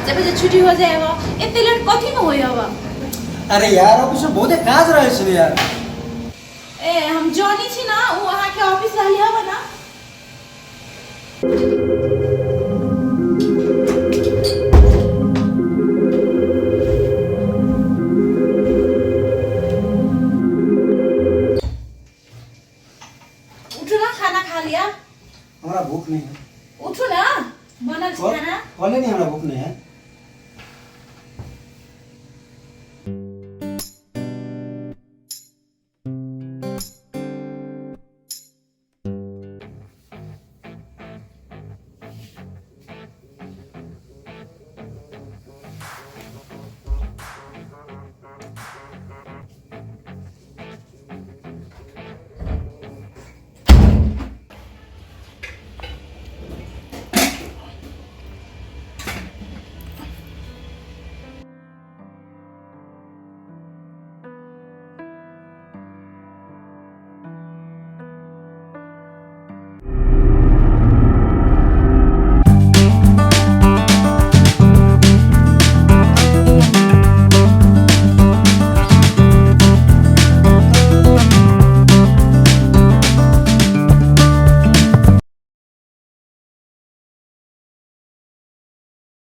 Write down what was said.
5 बजे छुट्टी हो जाए हवा, एते लेट कथी में होई हवा? अरे यार, ऑफिस में बहुते काज रहे छै ने यार। ए, हम जानी छी ना, उ अहाँ के ऑफिस रहली हवा ना। उठू ना, खाना खा लिया। हमरा भूख नहीं है। उठू ना, बनल छै खाना। कहले नहीं, हमरा भूख नहीं है।